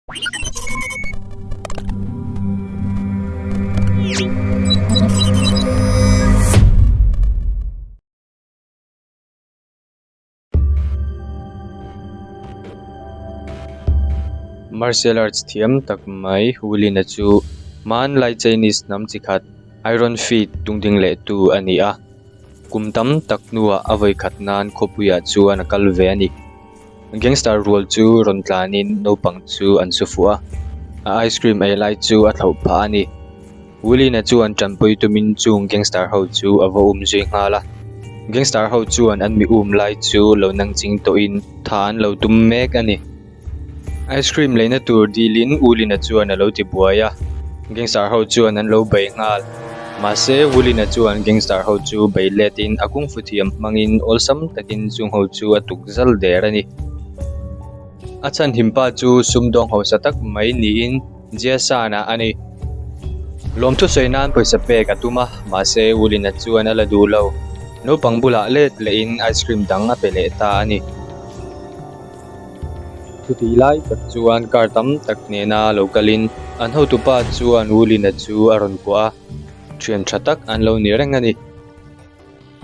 Martial arts thiam tak mai Willin-a chu hmanlai Chinese hnam chi khat Iron Feet tungding leh tu a ni a, kum tam tak hnuah a vawikhat nan khawpuiah chuan a kal ve a ni. Gangster rual chu rawn tlanin naupang chu an su fuh a, a ice cream ei lai chu a thlauh phah a ni. Willin-a chuan tanpui tumin chung gangster ho chu a va um zui nghal a, gangster ho chuan an mi um lai chu lo nang ching tawhin tha an lo tum mek a ni. Ice cream leina tur dilin Willin-a chuan a lo ti buai a, gangster ho chuan an lo bei nghal. Mahse Willin-a chuan gangster ho chu bei letin a kungfu thiam hmangin awlsam takin chung ho chu a tuk zal der a ni. A chhanhim pa chu sumdawng hausa tak mai niin Jiasana a ni. Lawmthu sawi nan pawisa pek a tum a, mahse Wulina chuan a la duh lo. Naupang bulah let lehin ice cream dang a pe leh ta a ni. Chutih lai tak chuan car tam tak nena lo kalin an hotupa chuan Wulina chu a rawn kuah a, thian tha tak an lo ni reng a ni.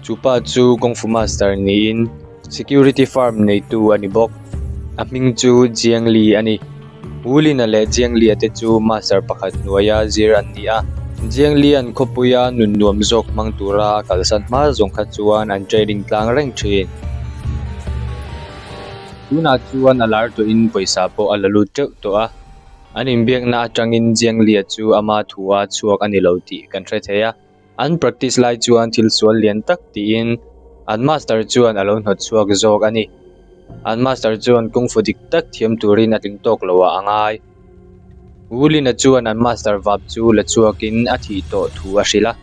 Chu pa chu kung fu master niin security firm neitu a ni bawk. A hming chu Jiang Li a ni. Wulina leh Jiang Lia te chu master pakhat hnuaia zir an ni a. Jiang Lian khawpuia nun nuam zawk hmang tura a kalsan hma zawng kha chuan an training tlang reng thin. Tunah chuan a lar tawhin pawisa pawh a la lut teuh tawh a. An inbiakna atangin Jiang Lia chu ama thua chhuak a ni lo tih kan hre thei a. An practice lai chuan thil sual lian tak tiin an master chuan a lo hnawt chhuak zawk a ni. An master chuan kung fu dik tak thiam turin a tling tawk lo ah a ngai. Wulin-a chuan an master vap chu la chhuakin a thih tawh thu a hrilh a.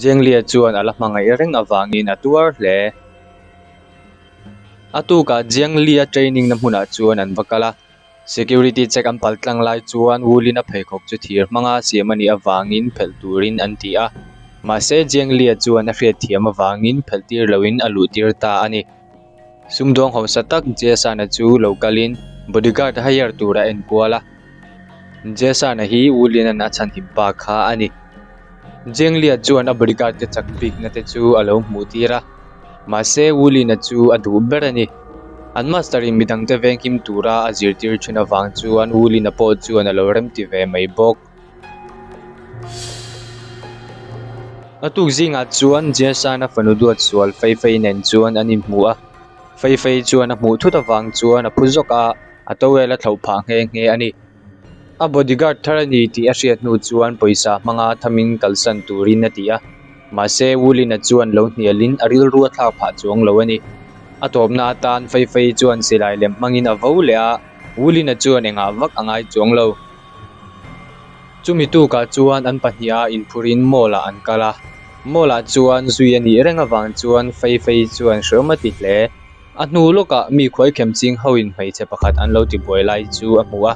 Jianglia chuan a la hmangaih reng avangin a tuar hle. A tukah Jianglia training na hmunah chuan an va kal a. Security check an pal tlang lai chuan Wulin a pheikhawk chu thir hmanga siam a nih avangin phelh turin an ti a, mahse Jianglia chuan a hriatthiam avangin phelh tir loin a luh tir ta a ni. Sumdawng hausa tak Jesana chu lo kalin bodyguard hire tur a enkual a, Jesana hi Wulin-a'n a chhanhim pa kha a ni. Jianglia chuan a bodyguard te chak bikna te chu a lo hmuh tir a. Mahse, Wulina chu a duh ber a ni. An master in midangte venghim tura a zirtir thin avang chuan Wulina pawh chuan a lo remti ve mai bawk. A tuk zingah chuan Jiasana fanu duat sual Fei Fei nen chuan an inhmu a. Fei Fei chuan a hmuh thut avang chuan a phu zawk a, a towel a thlauh phah nghe nghe a ni. A bodyguard thar a ni tih a hriat hnu chuan pawisa hmanga thamin kalsan turin a ti a. Mahse, Wulina chuan lo hnialin a rilru a thlak phah chuang lo a ni. A tawpna atan Fei Fei chuan silai lem hmangin a vo leh a, Wulina chuan engah vak a ngai chuang lo. Chumi tukah chuan an pahniha inphurin mall-ah an kal a. Mall-ah chuan zui a nih reng avang chuan Fei Fei chuan hrehawm a ti hle. A hnu lawkah mi khuaikhem ching hoin hmeichhe pakhat an lo tibuai lai chu a hmu a.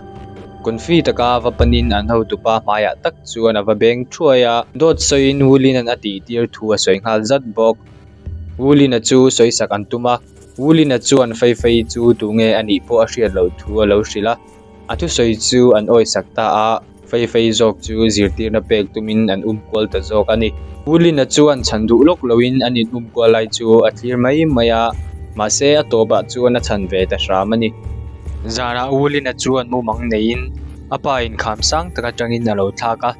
Confi taka va panin an hotupa hmaiah tak chuan a va beng thuai a, dawt sawiin Wulin-a'n a tihtir thu a sawi nghal zat bawk. Wulin-a chu sawisak an tum a, Wulin-a chuan Feifei chu tunge a nih pawh a hriat loh thu a lo hrilh a. A thusawi chu an awisak ta a, Feifei zawk chu zirtirna pek tumin an um kual ta zawk a ni. Pu Lina chuan chhan duh lawk loin an in um kual lai chu a thlir mai mai a, mahse a tawpah chuan a chhan ve ta hram a ni. Zanah U Lina chuan mumang neiin a pa in kham sang tak atangin a lo thlak a,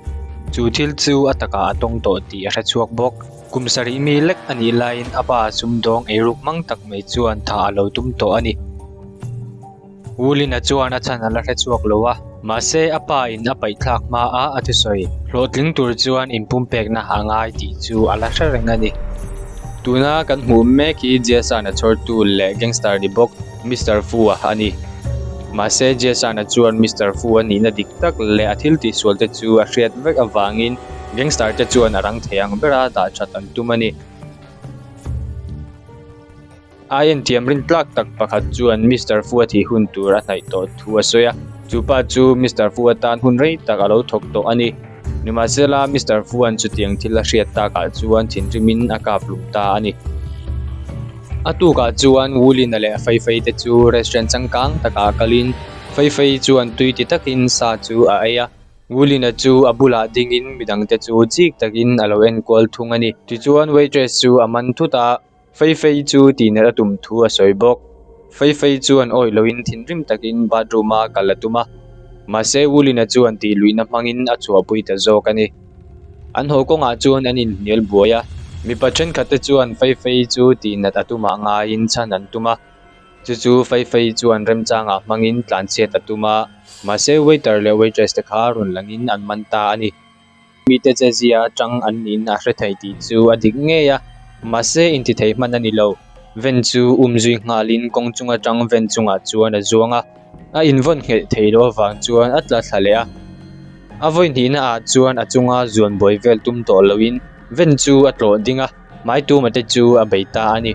chu thil chu a takah a tawng tawh tih a hre chhuak bawk. Kum sarih mi lek a nih laiin a pa sumdawng eiruk hmang tak mai chuan thah a lo tum tawh a ni. Wulina chuan a chhan a la hre chhuak lo a, mahse a pa in a paih thlak hma a a thusawi hlawhtling tur chuan inpumpekna a ngai tih chu a la hre reng a ni. Tuna kan hmuh mek hi Jiasana chhawrtu leh gangster ni bawk Mister Fu-a a ni. Mahse Jiasana chuan Mister Fu a nihna dik tak leh a thil tihsual te chu a hriat vek avangin gangster te chuan a rang thei ang bera dah that an tum a ni. A entiam rin tlak tak pakhat chuan Mister Fu a thih hun tur a hnaih tawh thu a sawi a, chu pa chu Mister Fu atan hun rei tak a lo thawk tawh a ni. Nimahsela, Mister Fu-a'n chutiang thil a hriat takah chuan thinrimin a kap lum ta a ni. A tukah chuan Wulin-a leh a Feifei te chu restaurant changkang takah kalin. Feifei chuan tui ti takin sa chu a ei a. Wulina chu a bulah dingin midangte chu chik takin a lo enkual thung a ni. Tichuan waitress chu a man thut a, Feifei chu tihner a tum thu a sawi bawk. Feifei chuan awih loin thinrim takin bathroom a kal a tum a, mahse Wulina chuan tihluihna hmangin a chhuahpui ta zawk a ni. An haw kawngah chuan an inhnial buai a, mipa thenkhat te chuan Feifei chu tihnat a tumah ngaiin chhan an tum a. Chu chu Feifei chuan remchangah hmangin tlanchhiat a tum a, mahse waiter leh waitress te kha rawn langin an man ta a ni. Mite che zia atang an niin a hre thei tih chu a dik ngei a, mahse intithei hman a ni lo. Ven chu um zui nghalin kawng chung atang ven chungah chuan a zuang a, a invawn nghelh thei loh avang chuan a tla thla leh a. A vawi hnihna ah chuan a chunga zuan buai vel tum tawh loin ven chu a tlawh ding a. Hmaituma te chu a bei ta a ni.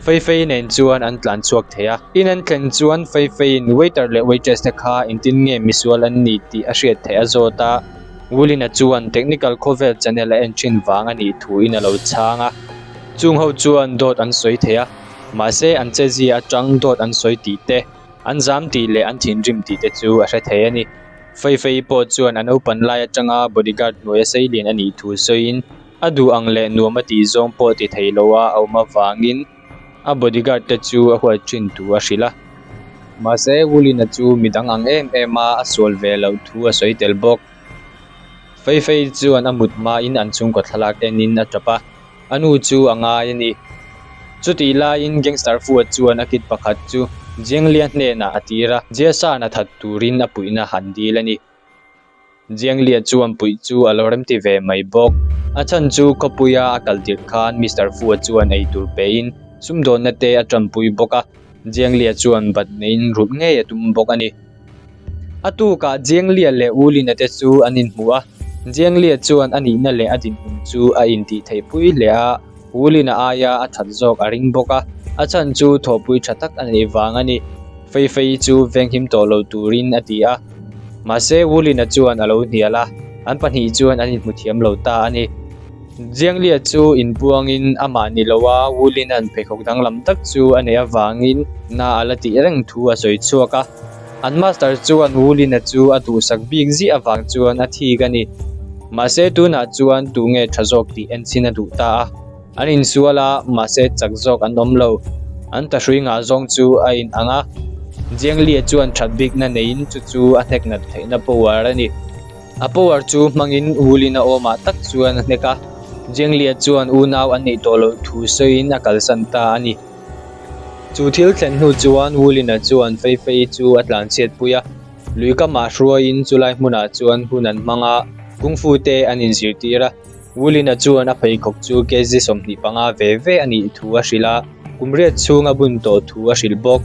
Feifei nen chuan an tlan chhuak thei a. In an thlen chuan Feifeiin waiter leh waitress te kha engtin nge misual an ni tih a hriat theih a zawt a. Wulina chuan technical khawvel channel a en thin vang a nih thuin a lo chhang a. Chung ho chuan dawt an sawi thei a, mahse an chezia atang dawt an sawi tih te, an zam tih leh an thinrim tih te chu a hre thei a ni. Feifei pawh chuan a naupan lai atanga bodyguard hnuaia seilian a nih thu sawiin, A duh ang leh nuam a tih zawng pawh ti thei lo a a awm avangin a bodyguard te chu a huat thin thu a hrilh a. Mahse Wulina chu midang ang em em a a sual ve loh thu a sawi tel bawk. Feifei chuan a mut hmain an chhungkaw thlalak enin a tap a, a nu chu a ngai a ni. Chutih laiin gangster Fuat chuan a kid pakhat chu Jianglia hnenah a tir a, Jiasan a that turin a puihna han dil a ni. Jianglia chuan puih chu a lo remti ve mai bawk. A chhan chu khawpuia a kal tirh khan Mister Fu-a chuan ei tur pein sumdawnna te a tanpui bawk a, Jianglia chuan bat neiin rulh ngei a tum bawk a ni. A tukah Jianglia leh U Lina te chu an inhmu a, Jianglia chuan a nihna leh a dinhmun chu a intihtheihpui hle a, U Lina aia a that zawk a ring bawk a, a chhan chu thawhpui tha tak a neih vang a ni. Feifei chu venghim tawh lo turin a ti a, mahse Wulina chuan a lo hnial a, an pahnih chuan an inhmu thiam lo ta a ni. Jianglia chu inbuangin amah ni loa Wulina'n pheikhawk danglam tak chu a neih avangin na a la tih reng thu a sawi chhuak a, an master chuan Wulina chu a duhsak bik ziah avang chuan a thik a ni. Mahse tunah chuan tunge tha zawk tih enchhin a duh ta a. An insual a, mahse chak zawk an awm lo. An tahrui ngah zawng chu a in ang a, Jianglie chuan that bikna neiin chu chu a hnek nat theihna power a ni. A power chu hmangin Wulin a awmah tak chuan a hnek a, Jianglie chuan unau an neih tawh loh thu sawiin a kalsan ta a ni. Chu thil thlen hnu chuan Wulina chuan Feifei chu a tlanchhiatpui a, lui kamah hruaiin chulai hmunah chuan hun an hmang a, kung fu te an inzirtir a. Wulina chuan a pheikhawk chu kg 25 ve ve a nih thu a hrilh a, kum riat chhung a bun tawh thu a hrilh bawk.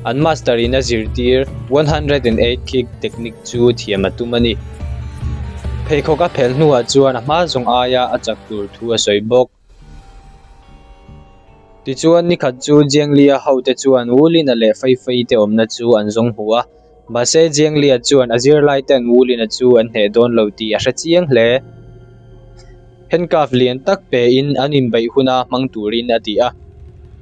An master in a zirtir 108 kick technique chu thiam a tum a ni. Pheikhawk a phelh hnuah chuan a hma zawng aia a chak tur thu a sawi bawk. Tichuan nikhat chu Jianglia hote chuan Wulina leh Feifei te awmna chu an zawng hmu a. Mahse Jianglia chuan a zirlai ten Wulina chu an hneh dawn lo tih a hre chiang hle. Handcuff lian tak pe in an inbeih huna hmang turin a ti a.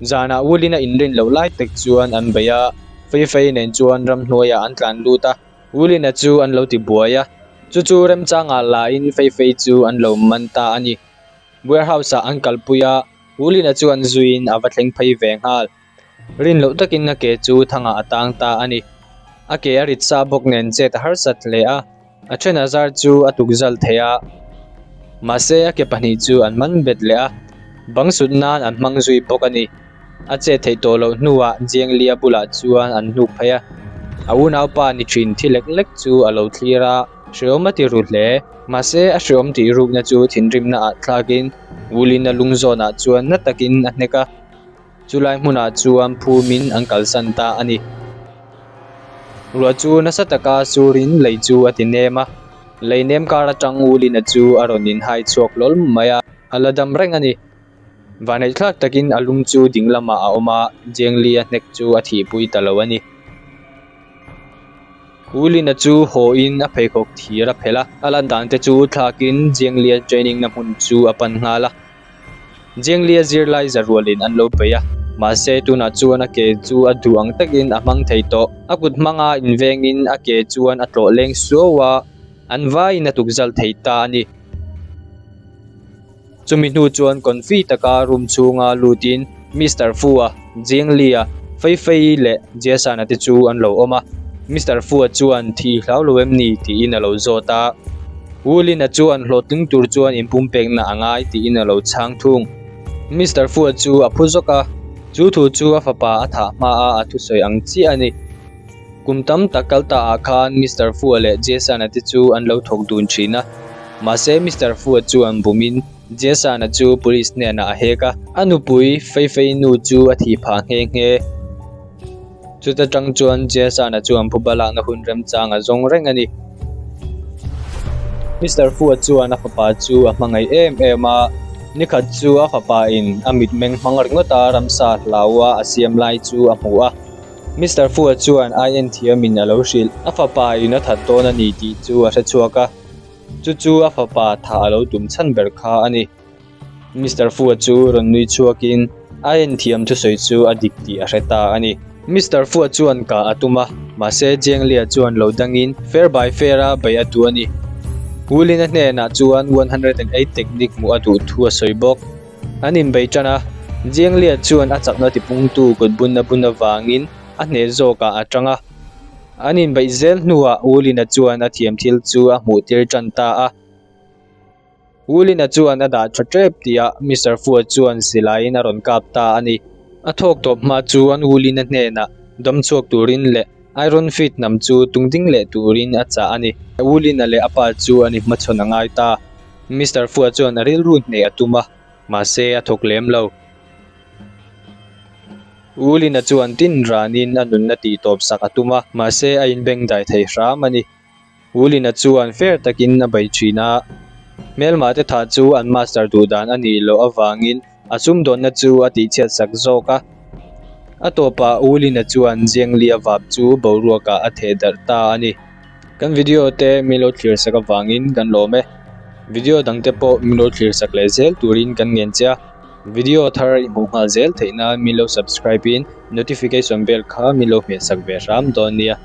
Zanah Wulina inrin loh lai tak chuan an bei a, Feifei nen chuan ramhnuaiah an tlan lut a, Wulina chu an lo ti buai a. Chu chu remchangah lahin Feifei chu an lo man ta a ni. Warehouse ah an kalpui a, Wulina chuan zuiin a va thleng phei ve nghal. Rin loh takin a ke chu thangah a tang ta a ni. A ke a rit sa bawk nen chet a harsat hle a, a then a zar chu a tuk zal thei a. Mahse a ke pahnih chu an man bet leh a, bang sut nan an hmang zui bawk a ni. A chet theih tawh loh hnuah Jianglia bulah chuan an hnuk phei a, a unaupa ni thin thi lek lek chu a lo thlir a, hreawm a ti ru hle. Mahse a hreawm tih rukna chu thinrimna ah thlakin Wulin-a lung zawnah chuan na takin a hnek a. Chulai hmunah chuan phumin an kalsan ta a ni. Ruah chu nasa taka surin lei chu a ti nem a, lei nem kar atang Wulina chu a rawn inhai chhuak hlawl mai a, a la dam reng a ni. Vaneihthlak takin a lung chu ding lamah a awm a, Jengli-a hnek chu a thihpui ta lo a ni. Wulina chu hawin a pheikhawk thir a phelh a, a lan dan te chu thlakin Jengli-a training na hmun chu a pan nghal a. Jianglia zirlai za rualin an lo bei a, Mahse tunah chuan a ke chu a duh ang takin a hmang thei tawh. A kut hmanga invengin a ke chuan a tlawh leng suau a, an vaiin a tukzal thei ta a ni. Chumi hnu chuan confi taka room chhunga lutin Mister Fu-a, Jiang Li-a, Fei Fei leh Jia San-a te chu an lo awm a. Mister Fu-a chuan thi hlau lo em ni tiin a lo zawt a. Wu Lin-a chuan hlawhtling tur chuan inpumpekna a ngai tiin a lo chhang thung. Mister Fu-a chu a phu zawk a, chu thu chu a fapa a thah hma a a thusawi ang chiah a ni. Kum tam tak kal ta ah khan Mister Fu-a leh Jason-a te chu an lo thawk dun thin a. Mahse Mister Fu-a chuan bumin Jason-a chu police hnenah a hek a. A nupui Feifei nu chu a thih phah nghe nghe. Chuta tang chuan Jason-a chuan phuba lakna hun remchang a zawng reng a ni. Mister Fu-a chuan a fapa chu a hmangaih em em a. Nikhat chu a fapa in a mitmeng hmang ringawt a ramsa hlaua a siam lai chu a hmu a. Mister Fu-a chuan ai en thiamin a lo hrilh. A fapa in a that dawn a ni tih chu a hre chhuak a, chu chu a fapa thah a lo tum chhan ber kha a ni. Mister Fu-a chu rawn nui chhuakin ai en thiam thusawi chu a dik tih a hre ta a ni. Mister Fu-a chuan kah a tum a, mahse Jianglia chuan lo dangin fair by fair a beih a duh a ni. Wulin-a hnenah chuan 108 technique hmuh a duh thu a sawi bawk. An inbei tan a, Jianglia chuan a chakna tipungtu kut bunna bun avangin a hneh zawkah a tang a. An inbeih zel hnuah Wulina chuan a thiam thil chu a hmuh tir tan ta a. Wulina chuan a dah tha tep tihah Mister Fua chuan silaiin a rawn kap ta a ni. A thawk tawp hma chuan Wulina hnenah dam chhuak turin leh Iron Feet hnam chu tung ding leh turin a chah a ni. Wulina leh a pa chu an inhmachhawn a ngai ta. Mister Fua chuan a rilru hneh a tum a, mahse a thawk lem lo. Wulina chuan tin ranin a nunna tih tawp sak a tum a, mahse a inbeng dai thei hram a ni. Wulina chuan fair takin a bei thin a, hmelma te thah chu an master duh dan a nih loh avangin A sumdawnna chu a tihchhiat sak zawk a. A tawpah Wulina chuan Jianglia vap chu boruakah a theh darh ta a ni. Kan video te min lo thlir sak avangin kan lawm e. Video dangte pawh min lo thlir sak leh zel turin kan ngen che a. Video thar i hmuh nghal zel theih nan min lo subscribe in notification bell kha min lo hmeh sak ve hram dawn nia.